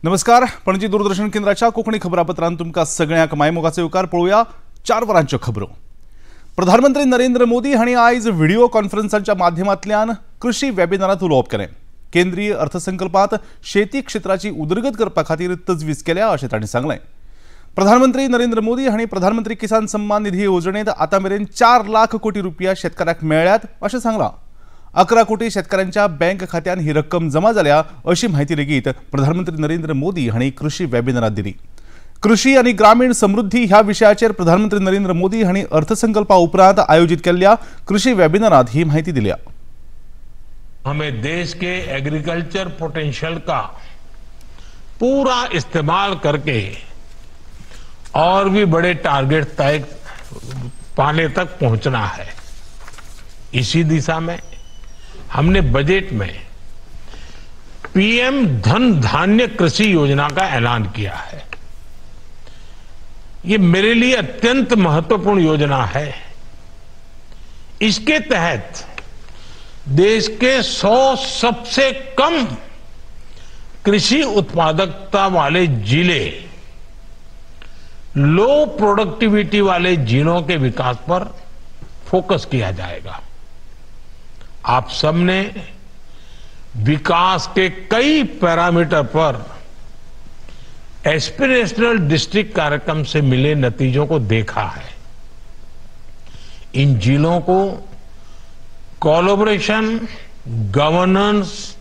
नमस्कार, पणजी दूरदर्शन केंद्राच्या कोंकणी खबरापत्रांत तुमकां सगळ्यांक मायमोगाचो येवकार. पळोवया 4 वरांच्यो खबरो. प्रधानमंत्री नरेंद्र मोदी हांणी आयज व्हिडिओ कॉन्फरन्साच्या माध्यमांतल्यान कृषी वेबिनारांत उलोवप केलें. केंद्रीय अर्थसंकल्पांत शेती क्षेत्राची उदरगत करपा खातीर तजवीज केल्या अशें तांणी सांगलें. प्रधानमंत्री नरेंद्र मोदी हांणी प्रधानमंत्री किसान सन्मान निधी येवजणेंत आतां मेरेन 4 लाख कोटी रुपया शेतकारांक मेळ्ळ्यात अशें सांगलां. 11 कोटी शेतकऱ्यांच्या बँक खात्यान ही रक्कम जमा जाल्या अशी म्हायती लेगीत प्रधानमंत्री नरेंद्र मोदी हांणी कृषी वेबिनारांत दिली. कृषी आनी ग्रामीण समृद्धी ह्या विशयाचेर प्रधानमंत्री नरेंद्र मोदी हांणी अर्थसंकल्पा उपरांत आयोजित केल्ल्या कृषी वेबिनारांत ही म्हायती दिल्या. हमें देश के एग्रीकल्चर पोटेंशियल का पूरा इस्तेमाल करके और भी बड़े टारगेट तय पाने तक पहुंचना है. इसी दिशा में हमने बजट में पीएम धन धान्य कृषि योजना का ऐलान किया है. ये मेरे लिए अत्यंत महत्वपूर्ण योजना है. इसके तहत देश के 100 सबसे कम कृषि उत्पादकता वाले जिले, लो प्रोडक्टिविटी वाले जिलों के विकास पर फोकस किया जाएगा. आप सबने विकास के कई पैरामीटर पर एस्पिरेशनल डिस्ट्रिक्ट कार्यक्रम से मिले नतीजों को देखा है. इन जिलों को कोलैबोरेशन, गवर्नेंस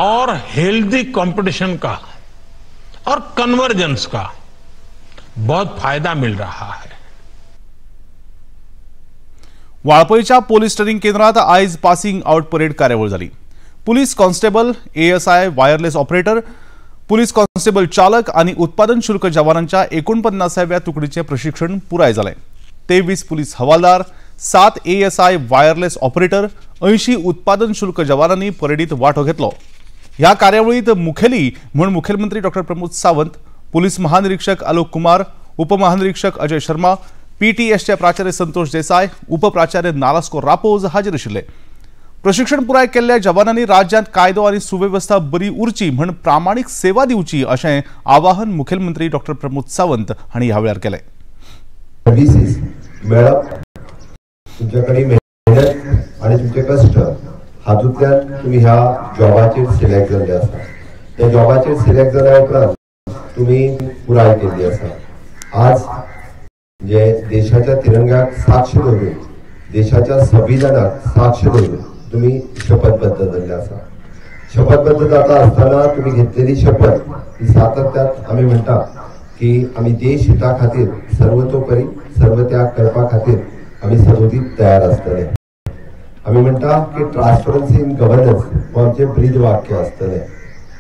और हेल्दी कंपटीशन का और कन्वर्जेंस का बहुत फायदा मिल रहा है. वाळपईच्या पोलीस ट्रेनिंग केंद्रात आयज पासिंग आउट परेड कार्यावळ जाली. Police constable, ASI, wireless operator, police constable चालक आनी उत्पादन शुल्क जवानांच्या 49व्या तुकडीचें प्रशिक्षण पुराय जालें. 23 पुलीस हवालदार, 7 एएसआय वायरलेस ऑपरेटर, 80 उत्पादन शुल्क जवानांनी परेडीत वांटो घेतलो. ह्या कार्यावळीत मुखेली म्हूण मुखेलमंत्री डॉक्टर प्रमोद सावंत, पुलीस महानिरीक्षक आलोक कुमार, उपमहानिरीक्षक अजय शर्मा, पीटीएसचे प्राचार्य संतोष देसाय, उपप्राचार्य नालास्को रापोज हाजीर आशिल्ले. प्रशिक्षण पुराय केल्ल्या जवानांनी राज्यांत कायदो आनी सुवेवस्था बरी उरची म्हण प्रामाणीक सेवा दिवची अशें आवाहन मुखेलमंत्री डॉक्टर प्रमोद सावंत हांणी ह्या वेळार केलें. सर्विसीस मेळप, तुमचे कडेन मेहनत आनी तुमचे कश्ट हातूंतल्यान तुमी ह्या जॉबाचेर सिलेक्ट जाल्ले आसा. त्या जॉबाचेर सिलेक्ट जाल्या उपरांत तुमी पुराय केल्ली आसा. आज जे देशाच्या तिरंग्याक साक्ष धरून, देशाच्या संविधानाक साक्ष धरून तुमी शपथबद्ध जाल्ले आसा. शपथबद्ध जाता आसतना तुमी घेतलेली शपथ ही सातत्यात आमी म्हणटा की आमी देश हिता खातीर सर्वतोपरी सर्वत्याग करपा खातीर आमी सदोदीत तयार आसतले. आमी म्हणटा की ट्रान्सपरन्सी इन गव्हर्नन्स हो आमचें ब्रीद वाक्य आसतलें.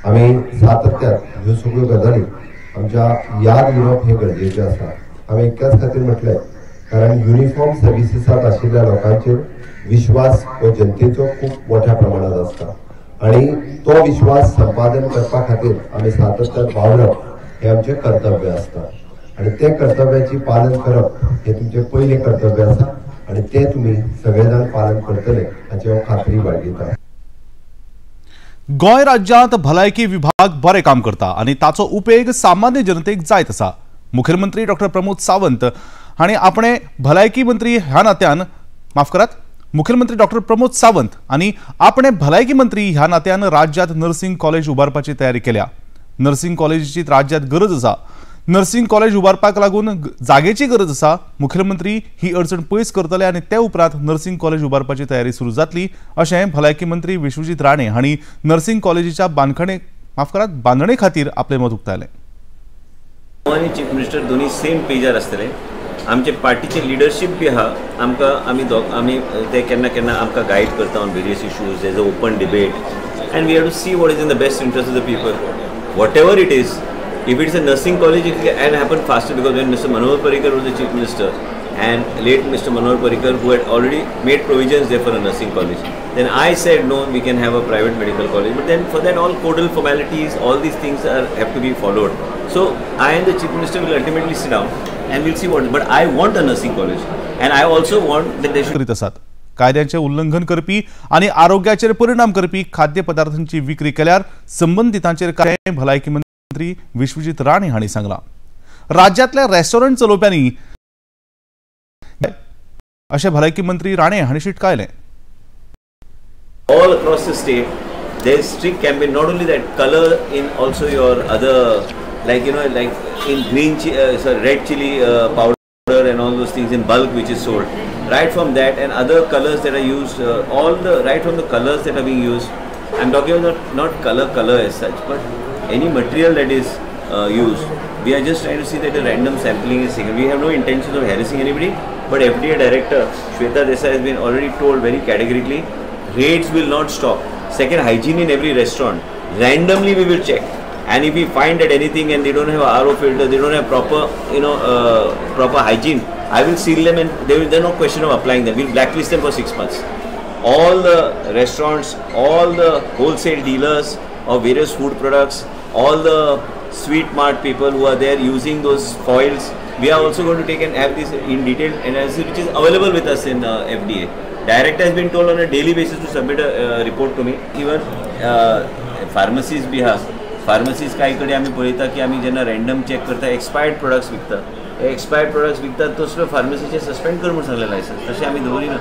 आमी सातत्यात ह्यो सगळ्यो गजाली आमच्या याद येवप हें गरजेचें आसा. हांवें इतल्याच खातीर म्हटलें कारण युनिफॉर्म सर्विसीसांत आशिल्ल्या लोकांचेर विश्वास हो जनतेचो खूब मोठ्या प्रमाणात आसता आनी तो विश्वास संपादन करपा खातीर आमी सातत्यान वावरप हें आमचें कर्तव्य आसता आनी तें कर्तव्याची पालन करप हें तुमचें पयलें कर्तव्य आसा आनी तें तुमी सगळे जाण पालन करतले हाची हांव खात्री बाळगितां. गोंय राज्यांत भलायकी विभाग बरें काम करता आनी ताचो उपेग सामान्य जनतेक जायत आसा. मुखेलमंत्री डॉक्टर प्रमोद सावंत हांणी आपणे भलायकी मंत्री ह्या नात्यान, माफ करात, मुखेलमंत्री डॉक्टर प्रमोद सावंत आनी आपणे भलायकी मंत्री ह्या नात्यान राज्यांत नर्सिंग कॉलेज उबारपाची तयारी केल्या. नर्सिंग कॉलेजीची राज्यांत गरज आसा. नर्सिंग कॉलेज उबारपाक लागून जागेची गरज आसा. मुखेलमंत्री ही अडचण पयस करतले आनी ते उपरांत नर्सिंग कॉलेज उबारपाची तयारी सुरू जातली अशें भलायकी मंत्री विश्वजीत राणे हांणी नर्सिंग कॉलेजीच्या बांदणे बांदणे खातीर आपलें मत उक्तायलें. आनी चीफ मिनिस्टर दोनी सेम पेजार आसतले. आमचे पार्टीचे लिडरशीप बी आहा आमकां, आमी ते केन्ना केन्ना आमकां गायड करता on various issues. There is a open debate and we have to see what is in the best interest of the people. Whatever it is, if it's a nursing college, it can happen faster because when Mr. Manohar Parrikar was the chief minister and late Mr. Manohar Parrikar, who had already made provisions there for a nursing college, then I said no, we can have a private medical college. But then for that all codal formalities, all these things have to be followed. So I and the chief minister will ultimately sit down and we'll see what. But I want a nursing college and I also want that they should. करीत आसात. कायद्याचे उल्लंघन करपी आणि आरोग्याचेर परिणाम करपी खाद्यपदार्थांची विक्री केल्यार संबंधितांचेर भलायकी मंत्री विश्वजीत राणे हांणी सांगलां. राज्यांतल्या रेस्टॉरंट चलोवप्यांनी अशें भलायकी मंत्री राणे हांणी शिटकायलें. All across the state, there is strict campaign. Not only that, color in also your other, like you know, like in green, red chili powder and all those things in bulk which is sold. Right from that and other colors that are used, all the right from the colors that are being used. I'm talking about not color as such, but any material that is used. We are just trying to see that a random sampling is taken. We have no intention of harassing anybody, but FDA Director Shweta Desai has been already told very categorically, raids will not stop. Second, hygiene in every restaurant. Randomly we will check, and if we find that anything and they don't have a RO filter, they don't have proper, you know, proper hygiene, I will seal them and there is no question of applying them. We will blacklist them for 6 months. All the restaurants, all the wholesale dealers of various food products, all the sweet mart people who are there using those foils, we are also going to take and have this in detailed analysis which is available with us in FDA. Director has been told on a daily basis to submit a report to me. Even pharmacies बी आहा, pharmacies कांय कडेन आमी पळयता की आमी जेन्ना random check करता expired products विकता, एक्सपायर्ड प्रोडक्ट्स विकतात तसल्यो फार्मसीचे सस्पेंड कर म्हूण सांगलें लायसन्स, तशें आमी दवरिना.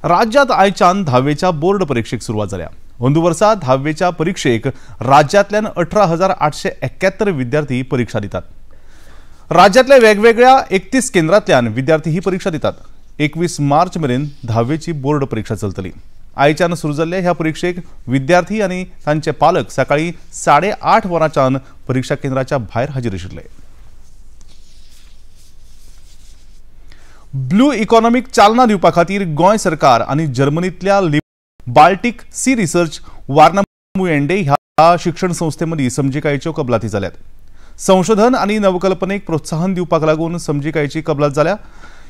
राज्यात आयच्यान धावेच्या बोर्ड परीक्षेक सुरवात जाल्या. अंदू वर्सा धावेच्या परीक्षेक राज्यांतल्यान 18,871 विद्यार्थी परीक्षा दितात. राज्यांतल्या वेगवेगळ्या 31 केंद्रांतल्यान विद्यार्थी ही परीक्षा दितात. 21 मार्च मेरेन धावेची बोर्ड परीक्षा चलतली. आयच्यान सुरू जाल्ल्या ह्या परीक्षेक विद्यार्थी आनी तांचे पालक सकाळी 8:30 वरांच्यान परीक्षा केंद्राच्या भायर हाजीर आशिल्ले. ब्लू इकॉनॉमीक चालना दिवपा खातीर गोंय सरकार आनी जर्मनींतल्या बाल्टिक सी रिसर्च वार्नामुएंडे ह्या शिक्षण संस्थेमदीं समजिकायेच्यो कबलाती जाल्यात. संशोधन आनी नवकल्पनेक प्रोत्साहन दिवपाक लागून समजिकायेची कबलात जाल्या.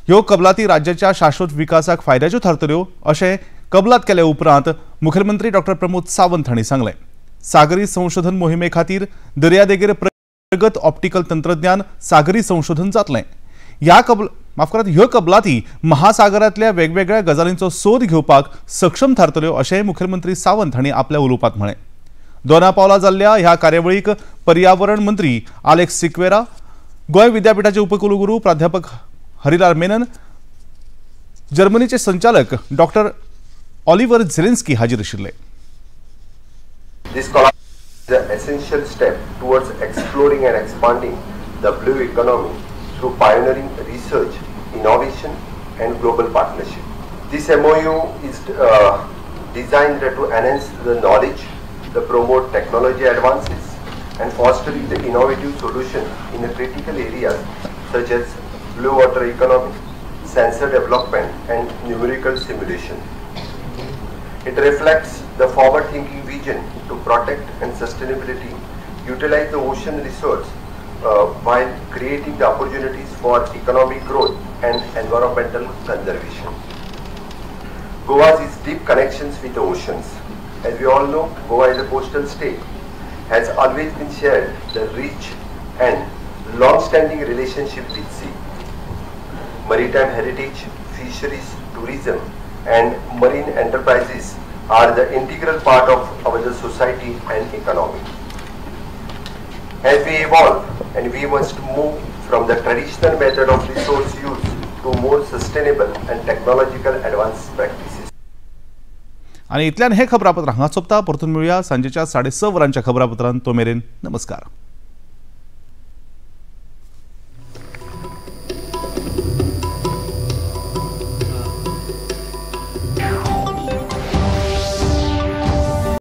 ह्यो कबलाती राज्याच्या शाश्वत विकासाक फायद्याच्यो थारतल्यो अशें कबलात केल्या उपरांत मुखेलमंत्री डॉक्टर प्रमोद सावंत हांणी सांगलें. सागरी संशोधन मोहिमे खातीर दर्यादेगेर प्रगत ऑप्टिकल तंत्रज्ञान सागरी संशोधन जातलें. ह्या ह्यो कबलाती महासागरांतल्या वेगवेगळ्या गजालींचो सोद घेवपाक सक्षम थारतल्यो अशें मुखेलमंत्री सावंत हांणी आपल्या उलोवपांत म्हळें. दोना पावला जाल्ल्या ह्या कार्यावळीक पर्यावरण मंत्री आलेक्स सिक्वेरा, गोंय विद्यापीठाचे उपकुलगुरू प्राध्यापक हरिलाल मेनन, जर्मनीचे संचालक डॉक्टर ऑलिव्हर झेलेन्स्की हाजीर आशिल्ले. This collaboration is an essential step towards exploring and expanding the blue economy through pioneering research, innovation and global partnership. This MOU is designed to enhance the knowledge, to promote technology advances and fostering the innovative solution in the critical areas such as blue water economy, sensor development and numerical simulation. It reflects the forward-thinking vision to protect and sustainability, utilize the ocean resource while creating the opportunities for economic growth and environmental conservation. Goa's is deep connections with the oceans. As we all know, Goa is a coastal state, has always been shared the rich and long-standing relationship with sea. Maritime heritage, fisheries, tourism and marine enterprises are the integral part of our society and economy. As we evolve, and we must move from the traditional method of resource use to more sustainable and technological advanced practices. आणि इतल्यान हे खबरापत्र हांगा सोंपता. परतून मेळुया सांजेच्या 6:30 वरांच्या खबरापत्रांत. तो मेरेन नमस्कार.